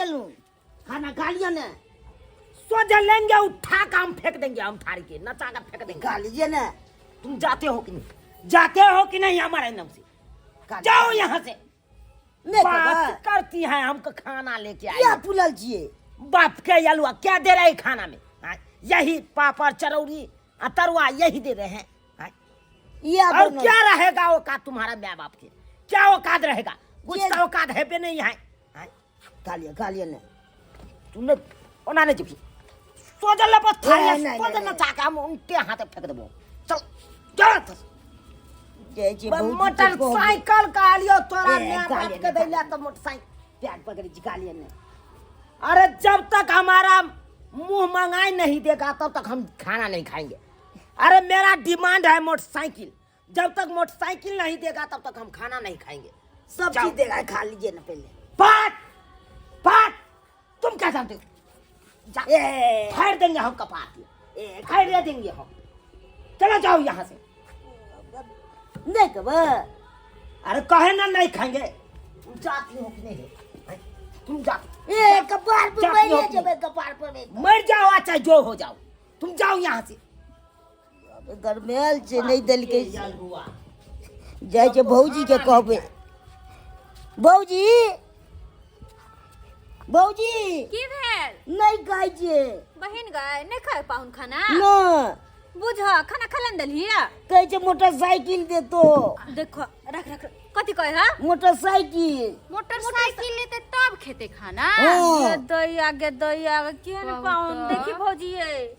गेलहुँ। खाना खा लिया ने। सोझे लेंगे, उठा के हम फेंक देंगे, हम थारी के नचा के फेंक देंगे। खा लीजिए ना। तुम जाते हो कि नहीं? जाते हो कि नहीं हमारे नाम से? जाओ यहाँ से। नहीं बात करती है, हमको खाना लेके आई। क्या पुलल छिए? बाप के अलुआ क्या दे रहे खाना में? हाँ, यही पापड़ चरौरी आ तरुआ यही दे रहे हैं। हाँ? ये और क्या रहेगा औकात तुम्हारा माँ बाप के? क्या औकात रहेगा? कुछ ये- तो औकात है पे नहीं है। हाँ? खा लिया, खा लिया ने। तुमने ओना नहीं चिपकी सोजल बस थाली नहीं, नहीं, सोजल नहीं। नचा के हम उनके हाथ फेंक देबो। चल चल। जाइ छै भौजी के मोटर कहबै। साइकिल कहलियो तोरा ए, माय बाप गाली के नहीं, दैला तो मोटरसाइकिल पैर पकड़ै छी, खा लिया ने। अरे जब तक हमारा मुंह मंगाए नहीं देगा तब तक हम खाना नहीं खाएंगे। अरे मेरा डिमांड है मोटरसाइकिल, जब तक मोटरसाइकिल नहीं देगा तब तक हम खाना नहीं खाएंगे। सब जाओ। चीज देगा, खा लीजिए ना पहले। पाट पाट, तुम क्या जानते हो? जा, ए फाड़ देंगे हम कपार के, ए फाड़ देंगे हम। चलो जाओ यहाँ से। नहीं कब। अरे कहे ना नहीं खाएंगे। तुम जाती हो कि नहीं? हैं? तुम जाती ए कपार पर जाती मरिए हो कि जेबै, कपार पर मरि। मर जाओ चाहे जो हो जाओ, तुम जाओ यहाँ से। गरमेल छै, नहि देलकै। हुआ जाइ छै भौजी के कहबै। भौजी, भौजी। की भेल? नहि खाइ छियै। बहिन गए नहि खाय पाहुन खाना? नहि। बुझ खाना खेलन देलही? कहै छै मोटरसाइकिल देतो। देखो रख रख, कथी कहे है? मोटरसाइकिल। मोटरसाइकिल लेते तब खेते खाना। हाँ। गे दैया गे दैया केहन कहू पाहुन। तऽ। देखी भौजी ये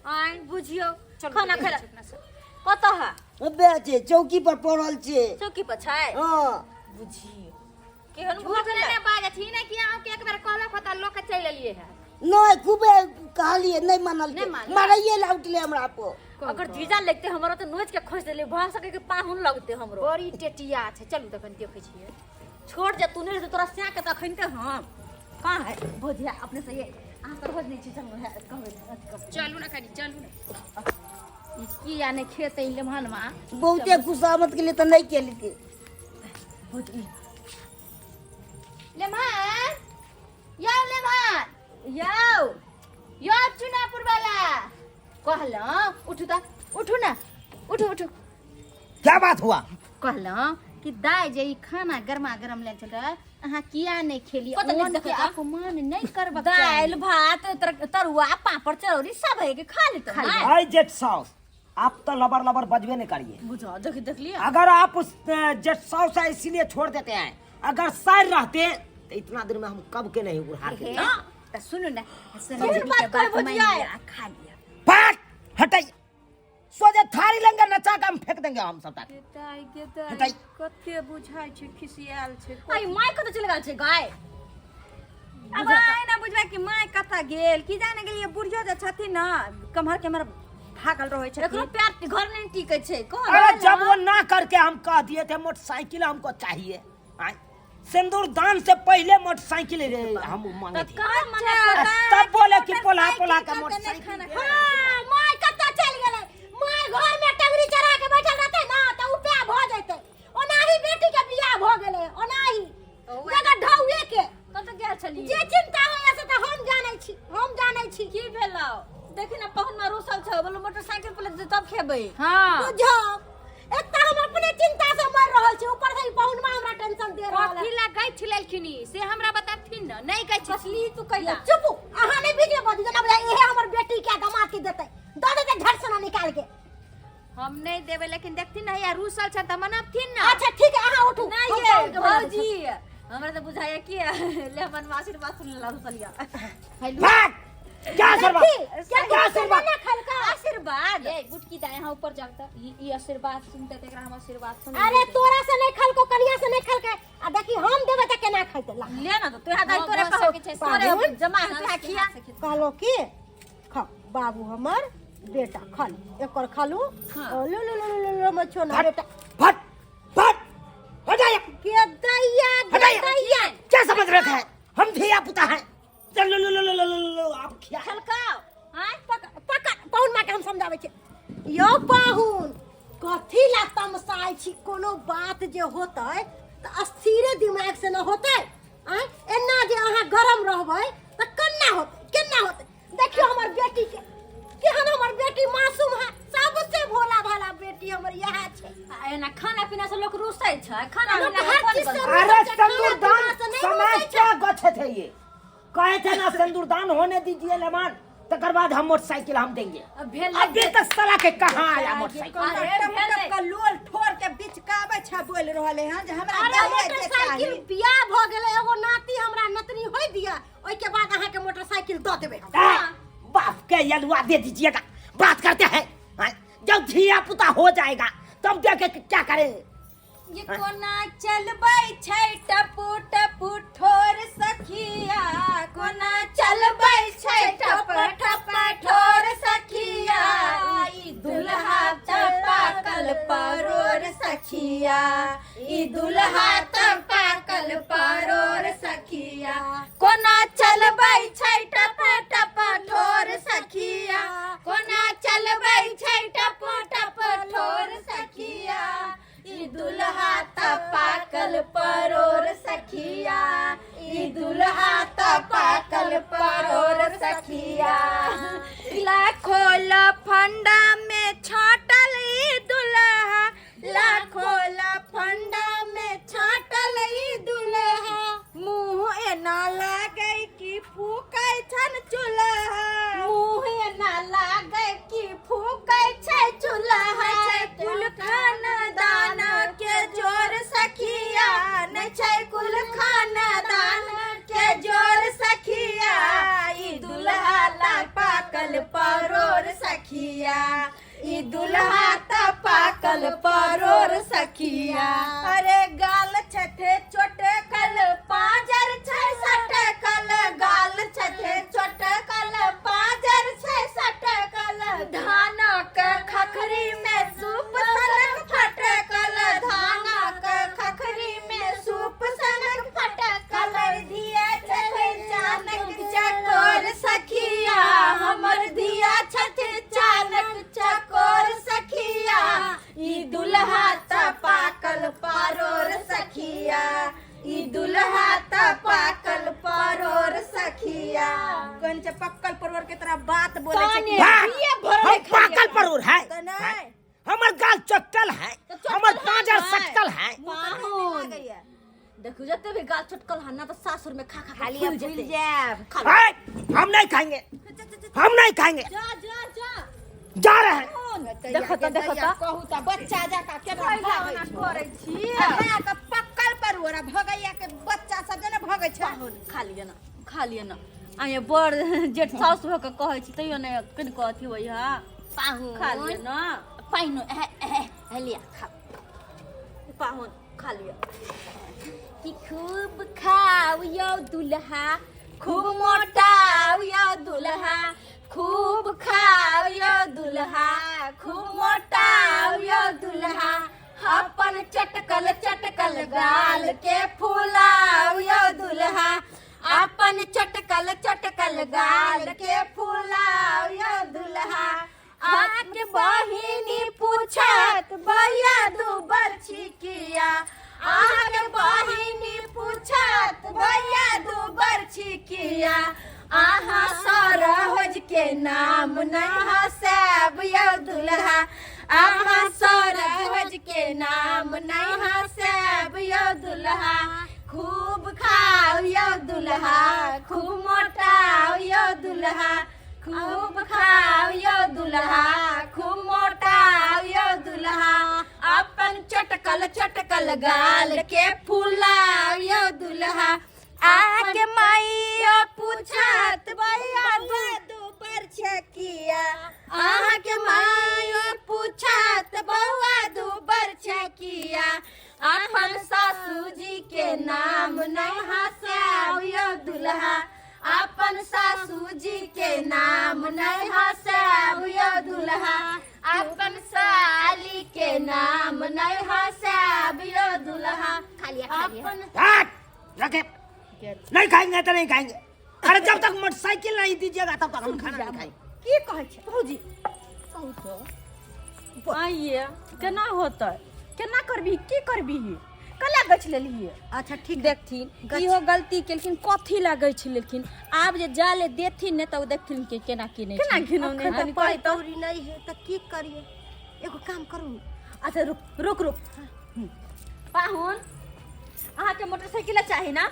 आइ बुझियो चलू, खाना देखै खेला छी अपना सब। कतऽ है? बे छै चौकी पर पड़ल छै। चौकी पर छै? हाँ। बुझियो केहन झूठ भऽ गेलै। नहि बाजै छी ने कि अहाँके एक बेर कहलक होता लऽ के चलि एलियै है। नहि, खूबे कहलियै, नहि मानलकै। नहि मानलकै। मारैये ला उठले हमरा पर। अगर जीजा लगते हमरो तऽ नोच के खोज देले, भऽ सके कि पाहुन लगते हमरो। बड़ी टेटिया छै। चलू तखन देखै छियै। छोड़ जे तू नहीं रहते तोरा स्या के तऽ अखन के हम कहाँ है भौजी अपने से ये अहाँ तऽ रोज नहि छी चलू है कहबै अथी करबै। चलू ने कनि, चलू ने। ई किया नहि खेतै लेमहनमा? बहुते खुशामद के लिए तऽ नहि केलकै। भौजी लेमहन यौ, लेमहन यौ। यौ चुनापुर वाला, कहलहुँ उठू तऽ, उठू ने, उठू उठू। क्या बात हुआ? कहलहुँ कि दाइ जे ई खाना गरमा गरम लेल चल रहल, अहाँ किया नहि खेली? कतऽ नीक अन्न के देखै तऽ? अपमान नहि करबाक दालि चाही। भात तरुआ पापड़ चरौरी सब है के खा लेतो। खा ना। आई जेठ साउस, आप तो लबर लबर बजबे नहीं करिए। बुझो देख देख लिया। अगर आप उस जेठ साउस है इसीलिए छोड़ देते हैं, अगर सर रहते तो इतना दिन में हम कब के नहीं उड़ा के। हे, तऽ सुनू ने, फिर समझ बात के कहै बात मानि भौजिया। लिअ आ खा लिअ। पाट हटाइए, सोझे थारी लेंगे नचा के हम फेंक देंगे हम सब। दाइ गे दाइ। हटाइ। कते बुझाइ छै खिसियाल छै। आई my कतऽ चलि गेल छै गाय? अब आइ ना बुझबै कि माय कतऽ गेल, की जाने गेलियै। बुढ़ियो जे छथिन ने, कम्हर केम्हर भागल रहै एकरो छथिन। पैर घर नहीं टिकै छै कौन। अरे जब वो ना करके हम कह दिए थे मोटरसाइकिल हमको चाहिए, आय, सिंदूर दान से पहले मोटरसाइकिल रे हम मांगे तऽ थे। कहाँ मना कर तब बोले कि पोला पोला का मोटरसाइकिल। हाँ my कतऽ चलि गेलै? My घर में टंगरी चढ़ा के बैठल रहतै ना तऽ उपाय भऽ जेतै। ओनाही बेटी के बियाह भऽ गेलै, ओनाही जगह ढौए के। कतऽ गेल छलियै? जे चिंता होइया से तऽ हम जानै छी, हम जानै छी। की भेलौ? देखी ना पहुन में रुसल छौ, बोलो मोटरसाइकिल पर लेते तब खेबै। हाँ। बुझो एक तऽ हम अपने चिंता से मर रहल छी, ऊपर से ई पहुनमा हमरा टेंशन दे रहल है। कथी ला गैठ लेलखिन ई, से हमरा बताबथिन ने? नहि गैठ कसली तू कैला? चुप, अहाँ नहीं बीच में बजू। जेना बुझाइ इहे हमर बेटी के दामाद के देतै, दऽ देतै झट से निकाल के। हम नहि देबै, लेकिन देखथिन ने, हैया रूसल छनि तऽ मनबथिन ने। अच्छा ठीक है, अहाँ उठू। नहीं हम ये पाहुन के बना दै छी। भौजी, हमरा तऽ बुझाइया कि ले मन आशीर्वाद सुन ला रुसलिया। भाग, क्या आशीर्वाद? देखी, क्या क्या आशीर्वाद? ना खलका आशीर्वाद। ए गुटकी दाइ, अहाँ ऊपर जाउ तऽ ई आशीर्वाद सुनते तऽ एकरा हम आशीर्वाद सुन। अरे तोरा से नहीं खलको, कनिया से नहीं खलकै, आ देखी हम देबै तऽ केना खैतै? ला ले ना तऽ तोरा दाइ हाँ, तोरे भऽ कहो सकै छै, तोरे पाहुन। जमा तोरा खिया। कहलो कि खा बाबू, हमर बेटा खा ले, एकर खालू। हाँ। लो लो लो लो लो लो मछो ना फट बेटा। फट फट, हटाइए। के दैया गे हटाइए। दैया। क्या समझ रखे हैं हम धिया पुता हैं? चल लो लो लो लो लो लो लो आप खिया। खलकाओ आय, पकड़ पकड़ पाहुन माँ के हम समझाबै छी। यौ पाहुन, कथी ला तमसाइ छी? कोनो बात जे होतै तऽ स्थिरे दिमाग से न होतै। आय एना जे अहाँ गरम रहबै से अरे रुसै छै, खाना सिंदूरदान पीना से नहि समय रुसै छै। क्या गछे थे ये कहे थे ना सिंदूरदान होने दीजिए लेमान तकर बाद हम मोटरसाइकिल हम देंगे। अब भेल। अभी तक साला के कहाँ आया मोटरसाइकिल? अरे टप भेलै। टप के लोल ठोर के बिचकाबै छै, बोल रहल है जे हमरा अरे दहे जे मोटरसाइकिल चाही। बियाह भऽ गेलै, एगो नाती हमरा नतनी होय दिया, ओहिके बाद अहाँके मोटरसाइकिल दऽ देबै हम। ए, बाप के यलुआ दे दीजिएगा, बात करते हैं हैं? जब धिया पुता हो जाएगा तब देखे कि क्या करेंगे। ये कोना चलबै छै टपू टपू ठोर सखिया, कोना चलबै छै टप टप ठोर सखिया, ई दुल्हा त पाकल परोर सखिया, ई दुल्हा त पाकल परोर सखिया, कोना चलबै छै टप टप ठोर सखिया, कोना चलबै छै टप टप ठोर सखिया, ई दुल्हा त पाकल परोर सखिया, ई दुल्हा त पाकल परोर सखिया। लाखो लफंडा में छाटल ई दुल्हा, लाखो लफंडा में छाटल ई दुल्हा, मुँह एना लागै कि फूकै छन चूल्हा, मुँह एना लागै कि फूकै छै चूल्हा, छै कुल खानदान के जोर सखिया, नै छै कुल खानदान के जोर सखिया, ई दुल्हा ला पाकल परोर सखिया, ई दुल्हा त पाकल परोर सखिया। अरे गाल छथे चोटकल पाजर छै सटकल, गाल छथे चोटकल पाजर छै सटकल, धानक खखरी में सूप सनक फटकल, धानक खखरी में सूप सनक फटकल, धिया छथे चानक चकोर सखिया, हमर धिया छथे चानक चकोर सखिया, ई दुल्हा त पाकल परोर सखिया, ई दुल्हा त पाकल परोर सखिया। कोन छै पक्कल परोर के तोरा बात बोले छै? काने हाँ, बिये भरल हम है खाली। पाकल परोर है। तऽ नहि। हमर गाल चटकल है, हमर पांजर सटकल है। पाहुन देखू, जते भी गाल चटकल हन ना तऽ सासुर में खा खा खाली फूल अब भूल जेतै। जायब। है, हम नहीं खाएंगे, हम नहीं खाएंगे। जा जा जा। जा रहे हैं। देखो तऽ, देखो तऽ। कहू तऽ बच्चा जकाँ केना भागै ओना छै। करै छी। आ के पक्कल परोर आ भगैया के बच्चा सब जेना भगै छै। पाहुन खा लिअ ना, खा लिअ ना। आये बड़ जेठ साउस भऽ कऽ कहै छी तैयो नहि कनिको अथी होइ है। पाहुन खा लिअ ना। पाहुन एहे एहे एहे लिअ खा। पाहुन खा लिअ। कि खूब खाउ यौ दुल्हा, खूब मोटाउ यौ दुल्हा, खूब खाउ यौ दुल्हा, खूब मोटाउ यौ दुल्हा, अपन चटकल चटकल गाल के फुलाउ यौ दुल्हा, अपन चटकल चटकल गाल के फुलाउ यौ दुल्हा। आके बहिनी पूछत भैया दू बरछी किया, आके बहिनी पूछत भैया दू बरछी किया, अहाँ सरहोज के नाम नहीं हसैब यौ दुल्हा, अहाँ सरहोज के नाम नहीं हसैब यौ दुल्हा, खूब खाउ यौ दुल्हा, खूब मोटाउ यौ दुल्हा, खूब खाउ यौ दुल्हा, खूब मोटाउ यौ दुल्हा, अपन चटकल चटकल गाल के फुलाउ यौ दुल्हा। आके माइयो पूछत भैया दू बरछा किया, अहाँके माइयो पूछत बौआ दू बरछा किया, अपन सासू जी के नाम नहीं हंसाउ यौ दुल्हा, अपन सासू जी के नाम नहीं हंसाउ यौ दुल्हा, अपन साली के नाम नहीं हंसाब यौ दुल्हा। खा लिया, खा लिया। अपन हट, रखे, नहीं खाएंगे तो नहीं खाएंगे। अरे जब तक मोटरसाइकिल नहीं दीजिएगा तब तक हम खाना नहीं खाएंगे। की कहै छै? भौजी आइए, केना होतै, केना करबी, की करबी, कला गछ लेलियै? अच्छा ठीक। देखथिन, इहो गलती केलखिन, कथी ला गछि लेलखिन? आब जे जाले देथिन ने तऽ ओ देखथिन कि केना की नहि, केना घिनौने। अखन तनी तऽ पाइ कहि तऽ कौड़ी नहि है तऽ की करियै? एगो काम करू। अच्छा रुक रुक रुक पाहुन। अहाँ के मोटरसाइकिल चाही ना?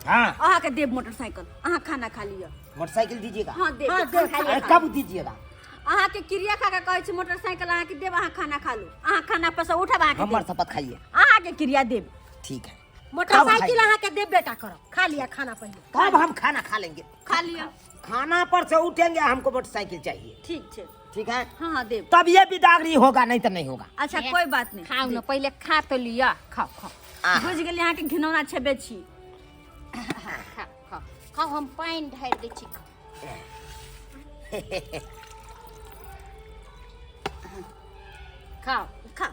हाँ। अहाँ के देब मोटरसाइकिल, अहाँ खाना खा लिअ। मोटरसाइकिल दीजिएगा? हाँ, देब। हाँ, देब। अरे कब दीजिएगा? अहाँ के क्रिया खा के कहै छी, मोटरसाइकिल अहाँ के देब, अहाँ खाना खा लू। अहाँ खाना पर से उठब, अहाँ के हमर देब। शपथ खाइए। अहाँ के क्रिया देब। ठीक है। मोटरसाइकिल अहाँ के देब बेटा करब, खा लिया खाना पहिले। कब हम खाना खा लेंगे? खा लिअ। खाना पर से उठेंगे, हमको मोटरसाइकिल चाहिए। ठीक छै। ठीक है। हाँ हाँ देब। तब ये बिदागरी होगा, नहीं तो नहीं होगा। अच्छा कोई बात नहीं। खाउ न पहिले, खा तो लिअ, खाओ खाओ। आहा। बुझि गेलियै, अहाँके घिनौना छेबे छी। खाओ खाओ खाओ, हम पानि ढारि दै छी। खाओ। खा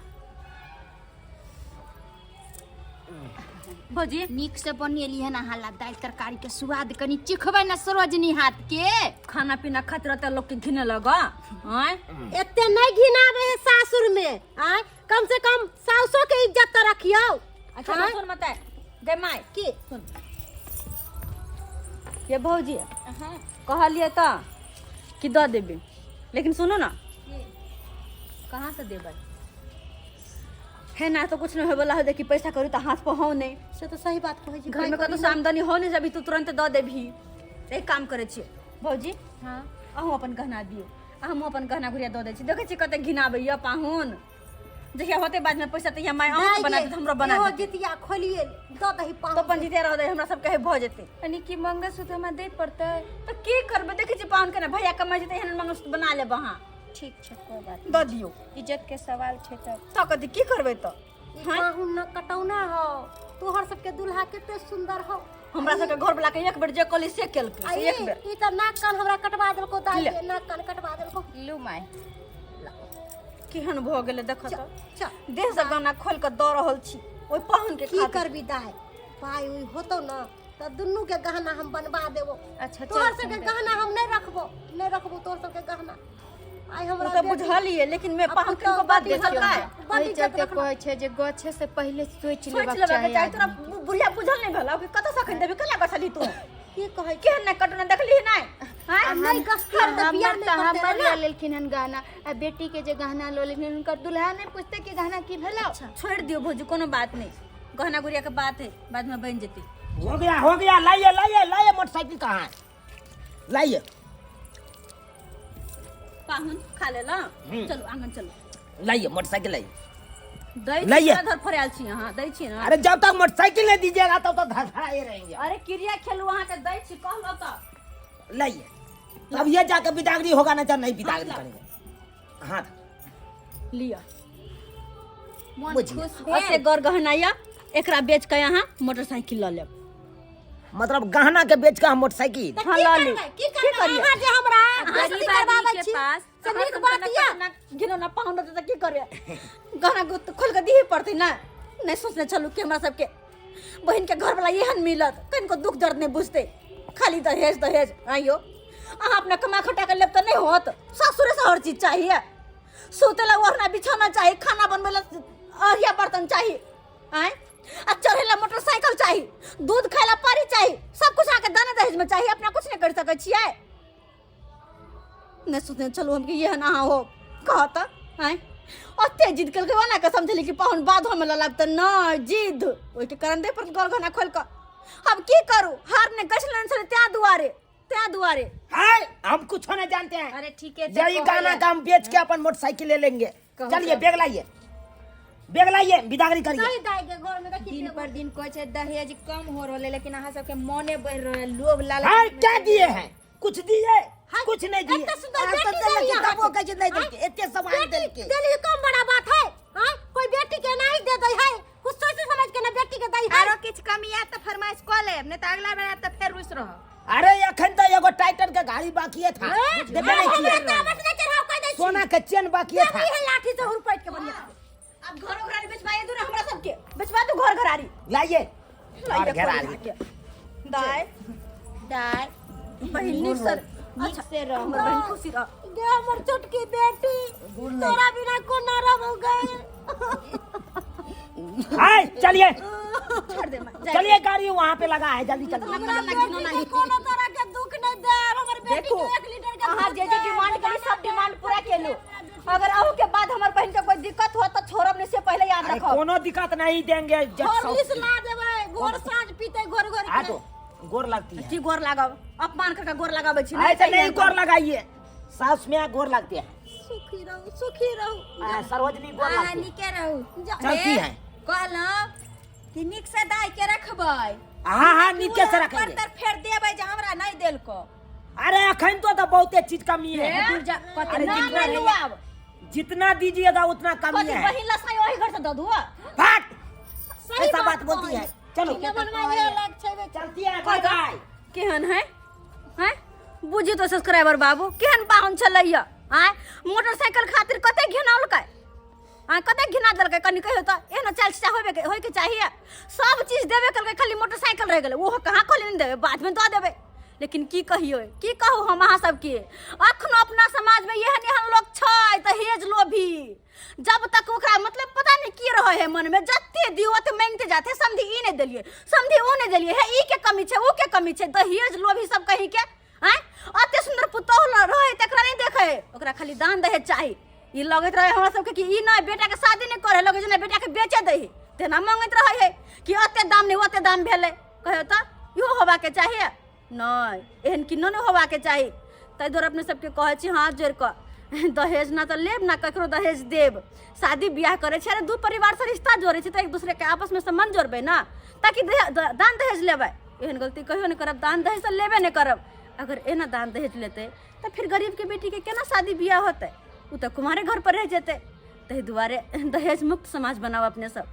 भौजी। नीक से बनेली हन अहाँ ला दालि तरकारी के स्वाद कनि चिखबै ने सरोजनी हाथ के। खाना पीना खाइत रहते लोग के घिने लगा आँय। एते नहीं घिनाबे है सासुर में, आय कम से कम सासो के इज्जत तो रखियो। अच्छा। आँय? सुन मत गे माय। की? सुन ये भौजी, कहलिए तऽ कि दऽ देबै, लेकिन सुनू ना, कहाँ से देबै है ना, तो कुछ नहीं होय वाला है। देखी पैसा करू तऽ हाथ पर हौ नहीं। से तो सही बात कहै छी। घर में कतौ से आमदनी हो नहीं, अभी तू तुरंत दऽ देबही। एक काम करै छियै भौजी। हाँ। अहूँ अपन गहना दियौ आ हमहूँ अपन गहना गुड़िया दऽ दै छी। देखै छी कते घिनाबैया पाहुन, जहिया होतै बाद में पैसा तहिया माय अहूँ बना देत, हमरो बना एहो देत। जितिया खोलिए दऽ दही तो पाहुन। अपन जितिया रह दे, हमरा सबके भऽ जेतै। यानी कि मंगलसूत्र हमरा दै पड़तै? तऽ की करबै, देखै छी पाहुन के ने भैया कमाइ छै तऽ एहन मंगलसूत्र बना लेब अहाँ। ठीक छै, कोई बात नहीं। दऽ दियौ। इज्जत के सवाल छै तऽ। तऽ कथी की करबै तऽ? ई पाहुन न कटौना हो, तोहर सबके दूल्हा कते सुंदर हो। हमरा सबके घर वाला के एक बेर जे कहली से केलकै, आ से ई एक बेर। ई तऽ नाक कान हमरा कटवा देलको दाइ ले। के, नाक कान कटवा देलको। लू माय। केहन भऽ गेलै देख तऽ। चल। देह से गहना खोलि कऽ दऽ रहल छी ओहि पाहुन के की खातिर। करबी दाइ, पाइ उइ होतौ न तऽ दुनू के गहना हम बनवा देबो। अच्छा, चल। तोहर सबके गहना हम नहीं रखबो, नहीं रखबो तोहर सबके गहना। आइ ओ हमरा तऽ बेटी- बुझलियै, लेकिन मे आ पाहुन के पुतहु बात बड्ड बुझलकै। बड्ड एहि इज्जत चलते रखना। कहै छै जे गछे से पहिले सोचि सोचि लेबाक लेबाक चाही चाही। तोरा आदमीके। बुढ़िया बुझल नहि भेलौ कि कतऽ से अखन देबी, कला गछली तू? की कहै छी? केहन नहि कटना देखली नहि? आ नहि गछतियै तऽ बियाह हमर नहि तऽ करतै हमर ने। लऽ लेलखिन हन गहना आ बेटी के जे गहना लऽ लेलखिन, हुनकर दुल्हा नहि पुछतै कि गहना की भेलौ? छोड़ि दियौ भौजी, कोनो बात नहि, गहना गुड़िया के बात है, बाद में बनि जेतै। हो गया, हो गया। लाइए लाइए लाइए, मोटरसाइकिल कहाँ है? लाइए। पाहुन खा लेला, चलू आंगन चलू। लाइए मोटरसाइकिल लाइए। दै छी। लइए। धर फड़ायल छी अहाँ, दै छी ना? अरे जब तक मोटरसाइकिल नहीं दीजिएगा तब तक धड़फड़ाए रहेंगे। अरे क्रिया खेलू, अहाँके दै छी कहलहुँ तऽ। लाइए, तब ये जाके बिदागरी होगा, नहीं तो नहीं बिदागरी करेंगे। हाँ। लिअ। मन बुझिए। खुश ओते भेल? गर गहना यऽ, एकरा बेच के अहाँ मोटरसाइकिल लऽ लेब। मतलब गहना के बेच के हम मोटरसाइकिल? तऽ हाँ, की लऽ ली। करबै? की की करबै? करियै? अहाँ जे हमरा गरीब मस्ती करबाबै आदमी के छी पास से नीक बात यऽ? घिनौना पाहुन रहतै तऽ की करियै, गहना गुत खोलि कऽ दिहे पड़तै ने। नहि सोचने छलहुँ कि हमरा सबके बहिनके घरवला एहन मिलत, कनिको दुख दर्द नहि बुझतै, खाली दहेज दहेज। आइयो अहाँ अपना कमा खटा के लेब तऽ नहि होत, सासुरे से हर चीज चाहिए। सुते ला ओढ़ना बिछौना चाही, खाना बनबै ला अरिया बर्तन चाही, आँय, आ चढ़े ला मोटरसाइकिल चाही, दूध खाय ला पारी चाही, सब कुछ अहाँके दाना दहेज में चाही, अपना कुछ नहीं कर सकै छियै। नहि सोचने छलहुँ हम कि एहन अहाँ हो। कहत आँय, ओते जिद केलकै, ओना कऽ समझली कि पाहुन बाधोमे लऽ लाब तऽ नहि, जिद ओहिके कारण दे पर गल गहना खोलि कऽ। अब की करू, हार नहि गछ लेने छलै, तें दुआरे तें दुआरे। है, हम कुछ नहीं जानते हैं। अरे ठीक है। यही गहना का हम बेच के अपन मोटरसाइकिल ले लेंगे। चलिए, बैग लाइए, बैग लाइए, बिदागरी करिए। सही दाइ के घर में देखी। दिन पर दिन कहै छै दहेज कम हो रहलै, लेकिन अहाँ सबके मोने बढ़ि रहल, लोभ है लालच। क्या दिए हैं? कुछ दिए? कुछ नहीं दिए। एते सुंदर आ, बेटी तऽ देली देलकै, अहाँके। तबो कहै छै नहि देलकै, एते सामान बेटी देलकै। देली कम बड़ा बात है? हाँ, कोई बेटी के नहीं दे दै है, कुछ सोच समझ के ना बेटी के दै है। आरो किछु कमी आयत तऽ फरमाइश कऽ लेब, नहि तऽ अगला बेर आयत तऽ फेर रुसि रहब। अरे अखन तो एगो टाइटन के गाड़ी बाकी था, देबे नहीं हमरा किए। तामस नहीं चढ़ाओ, कह दै छी। सोना के चेन बाकी था। देबी है लाठी से हुरपैट के बढ़िया। आब घरो घरारी बेचबाए दू ने हमरा सबके, बेचबा दू घर घरारी। लाइए और लाइए घर आ खोल के। दाय दाय। बहिन नीक से, नीक से रह। हमर बहिन खुशी रह। गे हमर छोटकी बेटी, तोरा बिना कोना रहबो गए? आए चलिए। छोड़ दे माँ, जाए। चलिए, गाड़ी वहाँ पे लगा है, जल्दी चलिए। हमरा बेटी के कोनो तरह के दुख नहीं देब, हमर बेटी देखो के 1 लीटर के अहाँ दूध जे जे देब। डिमांड करी सब डिमांड पूरा केलू। अगर अहू के बाद हमर बहन के कोई दिक्कत हो त छोड़ब नहीं से पहले याद अरे रखब। कोनो दिक्कत नहीं देंगे जब हॉर्लिक्स ला देबै, गोर साँझ पीते घोर घोर हाँ के। तो गोर लगती है। की गोर लागब? अपमान करके गोर लगाबै छी। ऐसे नहीं गोर लगाइए, सास में गोर लगती है। सुखी रहू, सुखी रहू। सरोजनी गोर अहाँ लगती है। नीके रहू। चलती है। कहलहुँ कि नीक से दाय के रखबै। हाँ हाँ, नीचे से रखेंगे। पर तर फेर देबै जे हमरा नहीं देलको। अरे अखन तो तो बहुते चीज कमी है। दूर जा, कते अरे ना जितना ना नहीं- लुआब। जितना दीजिएगा उतना कमी कथी है। बहिन लसाई ओही घर से दऽ दुआ। फट सही ऐसा बात बोलती है। चलो बनवा अलग छै बे। चलती है, बाय बाय। केहन है हैं बुझी तो सब्सक्राइबर बाबू केहन पाहुन छलैया आय मोटरसाइकिल खातिर कते घिनौलकै आय कते घिना देलकै। कनि कहियो तऽ एहनो चाल चचा होबे के होइके चाहिए। सब चीज देबे केलकै, खाली मोटरसाइकिल रहि गेलै। ओहो कहाँ कहलियै नहि देबै, बादमे दऽ देबै। लेकिन की कहियो, की कहू हम अहाँ सबके, अखनो अपना समाजमे एहन एहन लोक छै दहेज लोभी। जब तक ओकरा मतलब पता नहीं की रहे है मन में, जते दियो ओते मांगते जाते। समधी ई नहीं देलिए, समधी ओ नहीं देलिए, हे ई के कमी छै, ऊ के कमी छै। दहेज लोभी सब कहीं के आँय अते सुंदर पुतोह रहे तकरा नहीं देखे, ओकरा खाली दान दहेज चाही। ई लगैत रहे हमरा सबके कि ई नहीं बेटा के शादी नहीं करे, लगे जेना बेटा के बेचे दही तेना मांगैत रहे है कि अते दाम नहीं ओते दाम भेलै। कहियो तऽ इहो होबाके चाहिए नहीं, एहन किन्नो नहीं होबाके चाही। ताहि दुआरे अपने सबके कहै छी हाथ जोड़ि कऽ, दहेज ना तऽ लेब ना ककरो दहेज देब। शादी बियाह करै छी, अरे दू परिवार से रिश्ता जोड़ै छी तऽ एक दूसरे के आपस में संबंध जोड़बै ना, ताकि दान दहेज लेबै। एहन गलती कहियो नहि करब, दान दहेज तऽ लेबे नहि करब। अगर एना दान दहेज लेतै तऽ फिर गरीब के बेटी के केना शादी बियाह होतै? ओ तऽ कुमारे घर पर रहि जेतै। ताहि दुआरे दहेज मुक्त समाज बनाउ अपने सब।